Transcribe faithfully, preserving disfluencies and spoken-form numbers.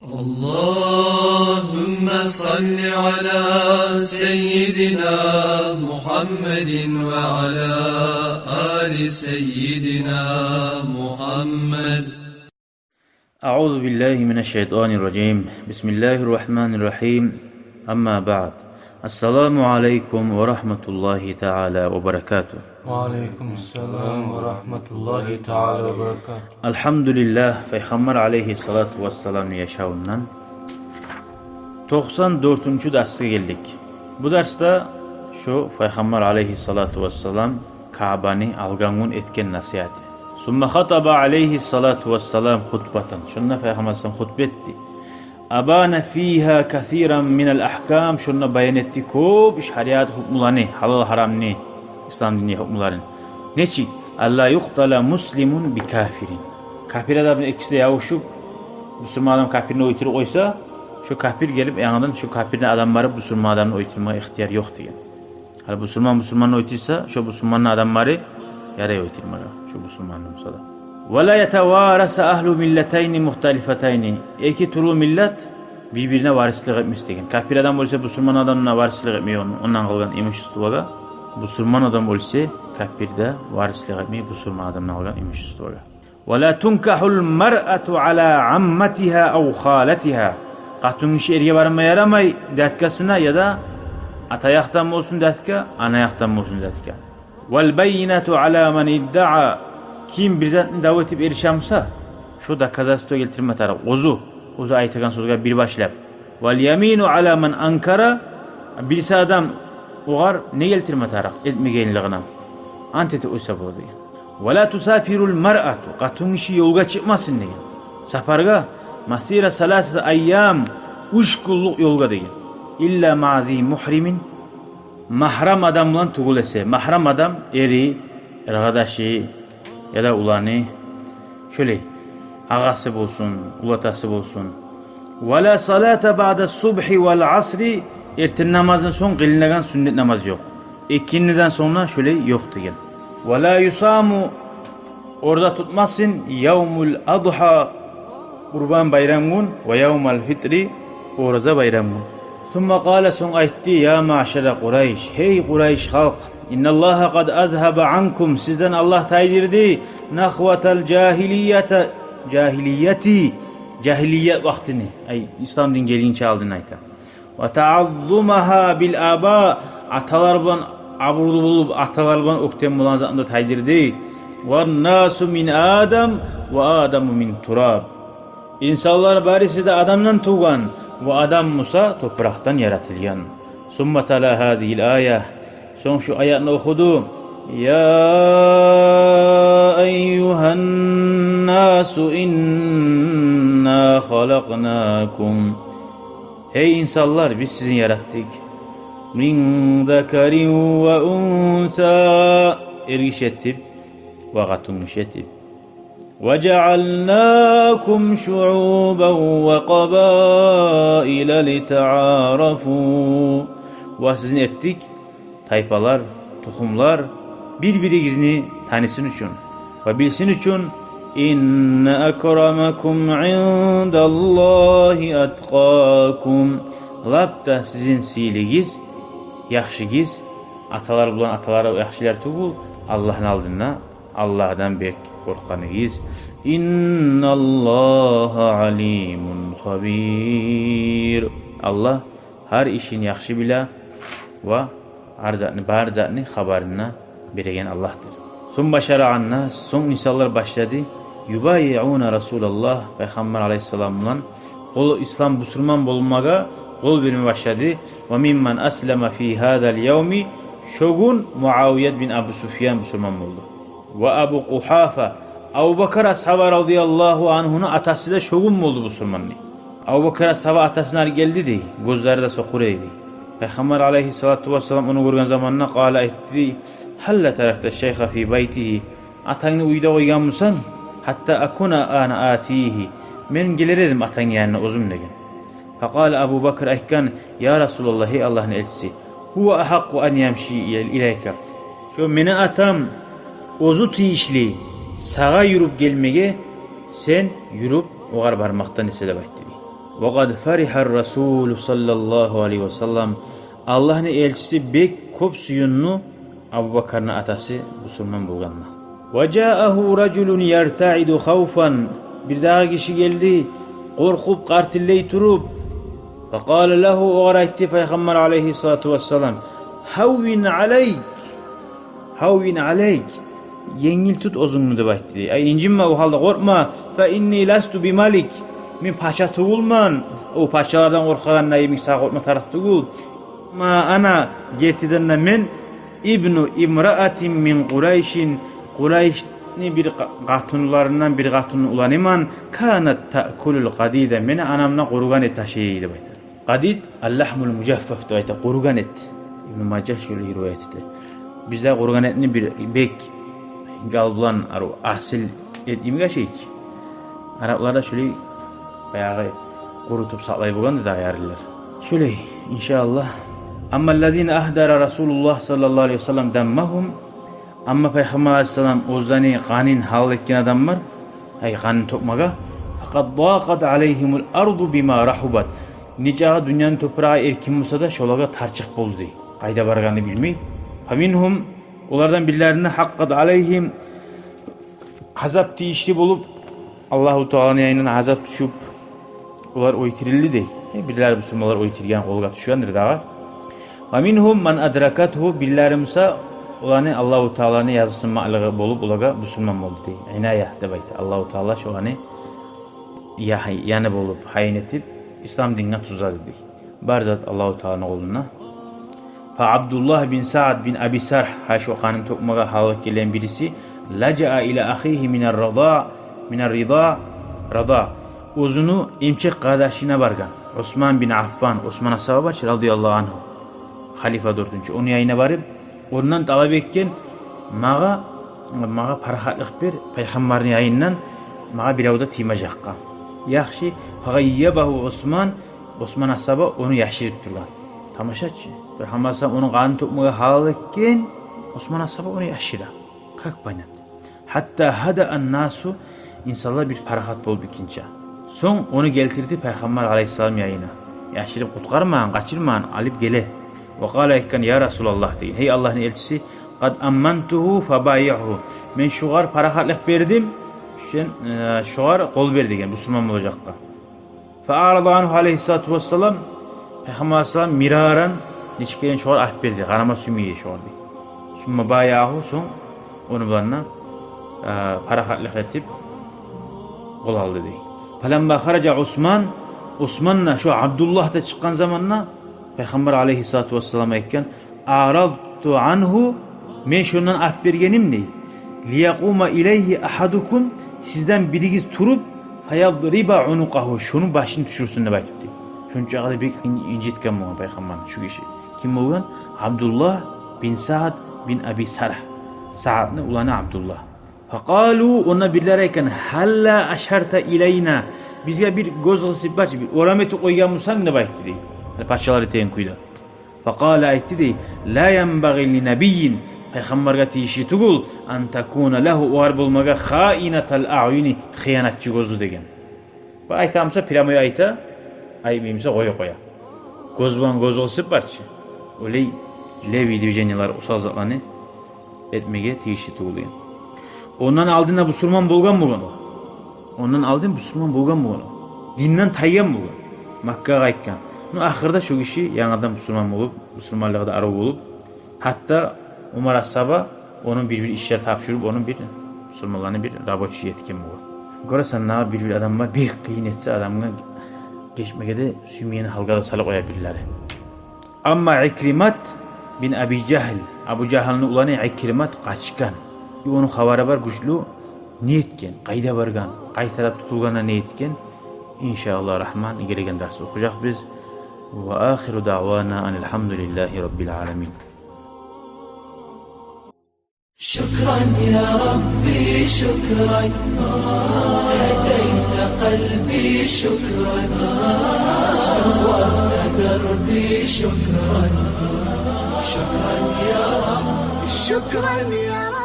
اللهم صل على سيدنا محمد وعلى آل سيدنا محمد. أعوذ بالله من الشيطان الرجيم. بسم الله الرحمن الرحيم. أما بعد. السلام عليكم ورحمة الله تعالى وبركاته. Ва алейкум ассалам ва рагьматуллагьи таала ва баракатугь. Алгьамдулиллагь, Пайхаммар алейгьиссалату вассаламны яшавундан токъсан дёртюнчю дарсгъа гелдик. Бу дарсда шо Пайхаммар алейгьиссалату вассалам Каабаны алгъан гюн этген насигьаты. Сумма хатаба алейгьиссалату вассалам хутбатан. Шонда Пайхаммар алейгьиссалам хутба этди. Абана фигьа касиран минал агькам, шонда баян этди кёп шариат гьукмуланы, гьалал-гьарамны, ислам динни гьукмуларын. Нечик? Алла юкътала муслимун би кафирин. Капир адамны экиси де ябушуп, бусурман адам капирни оьлтюрюп къойса, шо капир гелип янгыдан шо капирни адамлары бусурман адамны оьлтюрмеге ихтияр ёкъ деген. Гьали бусурман бусурманны оьлтюрсе, шо бусурманны адамлары ярай оьлтюрмеге шо бусурманны буса да. Ва ла ятаварасу агьлу миллатайни мухталифатайни. Эки тюрлю миллат бир-бирине варислик этмес деген. Капир адам оьлсе, бусурман адамына варислик этмей, он-, ондан къалгъан имуществогъа. Бусурман адам оьлсе, капир де варислик этмей бусурман адамдан къалгъан имуществогъа. Ва ла тункагьул маръату ала амматигьа ав халатигьа. Къатынгиши эрге барма ярамай дядькасына, яда ата якъдан болсун дядька, ана якъдан болсун дядька. Вал баййинату ала ман иддаа. Ким бир затны дав этип эрише буса, шо доказательство гелтирме тарыкъ. Оьзю, оьзю айтагъан сёзге бир башлап. Вал ямину ала ман анкара. Бириси адам огъар не гелтирме тарыкъ? Этмегенлигине ант этип къойса бола деген. Ва ла тусафирул маръату, къатынгиши ёлгъа чыкъмасын деген. Сапаргъа, масира саласата айям, уьч гюнлюк ёлгъа деген. Илла маъа зи мугьримин, магьрам адам булан тюгюл эсе. Магьрам адам эри, эркъардашы, яда уланы, шолай, агъасы болсун, улатасы болсун. Ва ла салата баъда субгьи вал асри, эртен намаздан сонг къылынагъан суннат намаз ёкъ. Экиндиден сонг да шолай ёкъ деген. Ва ла юсаму, ораза тутмасын, явмул адгьа, Къурбан байрам гюн, ва явмал фитри, ораза байрам гюн. Сумма къала, сонг айтды: я маъшара Къурайш, гьей Къурайш халкъ, инналлагьа къад азгьаба анкум, сизден Аллагь тайдырды, нахватал жагьилияти, жагьилияти, жагьилият вакътини, ай, ислам дин гелгинче алдын айта. Ва таъаззумагьа бил аба, аталар булан абурлу болуп, аталар булан оьктем болагъан затны да тайдырды. Ван насу мин Адам, ва Адаму мин тураб. Инсанлар бариси де Адамдан тувгъан, ва Адам буса топуракъдан яратылгъан. Сумма тала гьазигьил ая. Сонг шу аятны охуду. Я айюгьан насу инна халакънакум. Гьей инсанлар, биз сизин яратдыкъ. Мин закарин ва унса, эргиши этип ва къатынгиши этип. Ва жаъалнакум шуъубан ва къабаила литаъарафу. Ва сизин этдик тайпалар, тухумлар, бир-биригизни танысын учун ва билсин учун. Инна акрамакум индаллагьи аткъакум. Лап да сизин сыйлыгъыз, яхшыгъыз, аталар булан аталар яхшылар тюгюл, Аллагьны алдында Аллагьдан бек къоркъгъаныгъыз. Инналлагьа алимун хабир. Аллагь гьар ишин яхшы биле ва гьар затны, бар затны хабарын да береген Аллагьдыр. Сумма шараъан нас, сонг инсанлар башлады, юбайиъуна Расулаллагь, Пайхаммар алайгьиссалам булан къол, ислам, бусурман болмагъа къол берме башлады. Ва мимман аслама фи гьазал явми, шо гюн Муавият бин Абу Суфьян бусурман болду. Ва Абу Къугьафа, Абубакар асгьаба радияллагьу ангьуну атасы да шо гюн болду бусурман. Абубакар асгьаба атасына алып гелди дей, гёзлери де сокъур эди. Пайхаммар алайгьиссалату вассалам ону гёрген заманда къала, айтды: гьалла таракта шайха фи байтигьи, атангны уьйде къойгъан бусанг, гьатта акуна ана атигьи, мен гелер эдим атангны янына оьзюм деген. Факъала Абубакр, айтгъан: я Расулаллагь, гьей Аллагьны элчиси, гьува агьакъкъу ан ямши илайка. Шо мени атам оьзю тийишли сагъа юрюп гелмеге, сен юрюп огъар бармакъдан эсе деп айтды дей. وقد فرح الرسول صلى الله عليه وسلم. Аллагьны элчиси бек кёп сююндю Абубакарны атасы бусурман болгъанына. وجاءه رجل يرتعد خوفا. Бир дагъы гиши гелди, къоркъуп, къартыллай туруп. فقال له, огъар айтды Пайхаммар алайгьиссалату вассалам: هون عليك، هون عليك. Енгил тут оьзюнгню деп айтды дей. Ай, инжинме, о гьалда къоркъма. فإني لست بملك. Мен пача тюгюлмен. О пачалардан къоркъагъанда йимик сагъа къоркъма тарыкъ тюгюл. أما أنا, гертиден де мен, ابن امرأة من قريش. Къурайшни бир къа-, къатынларындан бир къатынны уланыман. كانت تأكل القديد. Мени анам да къуругъан эт ашай деп айта. Къадид, اللحم المجفف деп айта, къуругъан эт. Ибну Мажа шолай риваят эте. Бизде къуругъан этни бир бек гьал булан, арив, асил эт йимик ашай чы. Араплар да шолай баягъы къурутуп сакълай болгъан да дагъы ярлылар. Шолай, иншааллагь. أما الذين أهدر رسول الله صلى الله عليه وسلم دمهم. Амма Пайхаммар алайгьиссалам оьзлени къанын гьалал этген адамлар, ай, къанын тёкмеге, فقد ضاقت عليهم الأرض بما رحبت. Нечакъы дюньяны топурагъы эркин буса да, шолагъа тарчыкъ болду дей. Къайда баргъанны билмей. فمنهم, олардан бирлерине حقت عليهم азап тийишли болуп, Аллагьу Тааланы янындан азап тюшюп, олар оьлтюрюлдю дей. Э, бирлери бусурманлар оьлтюрген, къолгъа тюшгендир дагъы. ومنهم من أدركته, бирлери буса оланы Аллагьу Тааланы язылсынмакълыгъы болуп, олагъа бусурман болду дей. Иная деп айта. Аллагьу Таала шоланы я-, яны болуп, гьайын этип, ислам динге тюзледи дей. Бар зат Аллагьу Тааланы къолунда. فعبد الله بن سعد بن أبي سرح, гьа, шо къанын тёкмеге гьалал этгенлени бириси, لجأ إلى أخيه من الرضاع, من الرضاع, رضاع. Оьзюню эмчек къардашына баргъан. Усман бин Аффан, Усман асгьаба бар чы, رضي الله عنه, халифа дёртюнчю, ону янына барып, ондан талап этген: «Магъа, магъа парахатлыкъ бер, Пайхаммарны янындан магъа бирев де тиймежекге». Яхшы, فغيبه عثمان, Усман асгьаба ону яшырып тургъан. Тамаша чы. Пайхаммар саллаллагьу алайгьи васаллам ону къанын тёкмеге гьалал этген, Усман асгьаба ону яшыра. Как понять? حتى هدأ الناس, инсанлар бир парахат болуп экинчи. Сонг ону гелтирди Пайхаммар алайгьиссалам янына. Яшырып, къутгъармагъан, къачырмагъан, алып геле. وقال, айтгъан: «يا رسول الله», – деген. «Гьей Аллагьны элчиси, قد أمنته فبايعه. Мен шугъар парахатлыкъ бердим, сен, э, шугъар къол бер», – деген, бусурман болажакъгъа. فأعرض عنه عليه الصلاة والسلام. Пайхаммар алайгьиссалам мираран, нече керен шугъар арт берди, къарама сюймей шугъар дей. ثم بايعه, сонг ону булан да, э, парахатлыкъ этип, къол алды дей. فلما خرج عثمان, Усман да, шо Абдуллагь да чыкъгъан заманда, Пайхаммар алайгьиссалату вассалам айтгъан: «أعرضت عنه, мен шондан арт бергеним, – дей, – ليقوم إليه أحدكم, сизден биригиз туруп, فيضرب عنقه, шону башын тюшюрсюн», – деп айтып дей. Шончакъы да бек ин-, инжитген болгъан Пайхаммарны шу гиши. Ким болгъан? Абдуллагь бин Саад бин Аби Саргь. Саадны уланы Абдуллагь. فقالوا, онда бирлери айтгъан: «هلا أشرت إلينا, бизге бир гёз къысып барчы, бир орам этип къойгъан бусанг», – деп айтды дей. Гьали пачалар этеген кюйде. فقال, айтды дей: «لا ينبغي لنبي, пайхаммаргъа тийишли тюгюл, أن تكون له, огъар болмагъа, خائنة الأعين, хыянатчы гёзлю», – деген. Бу айта буса, прямой айта, айтмай буса, къоя-къоя. Гёз булан гёз къысып барчы, олай левый движениелер, осал затланы этмеге тийишли тюгюл деген. Ондан алдын да бусурман болгъан болгъан о. Ондан алдын бусурман болгъан болгъан о. Динден тайгъан болгъан. Маккагъа къайтгъан. Ну, ахырда шо гиши янгыдан бусурман болуп, бусурманлыгъы да арив болуп, гьатта Умар асгьаба ону бир-бир ишлер тапшуруп, ону бир бусурманланы бир рабочий этген болгъан. Гёресен, нагъы бир-бир адам бар, бек къыйын этсе, адамгъа гечмеге де сюймейген гьалгъа да салып къоя бирлери. Амма Икримат бин Аби Жагьл, Абу Жагьлны уланы Икримат къачгъан. Ону хабары бар гючлю, не этген, къайда баргъан, къай тарап тутулгъанда не этген. Иншааллагь рагьман, гелеген дарс охужакъбыз. وآخر دعوانا أن الحمد لله رب العالمين. شكرا يا ربي، شكرا، هديت قلبي، شكرا، نورت دربي، شكرا، شكرا يا رب، شكرا يا رب.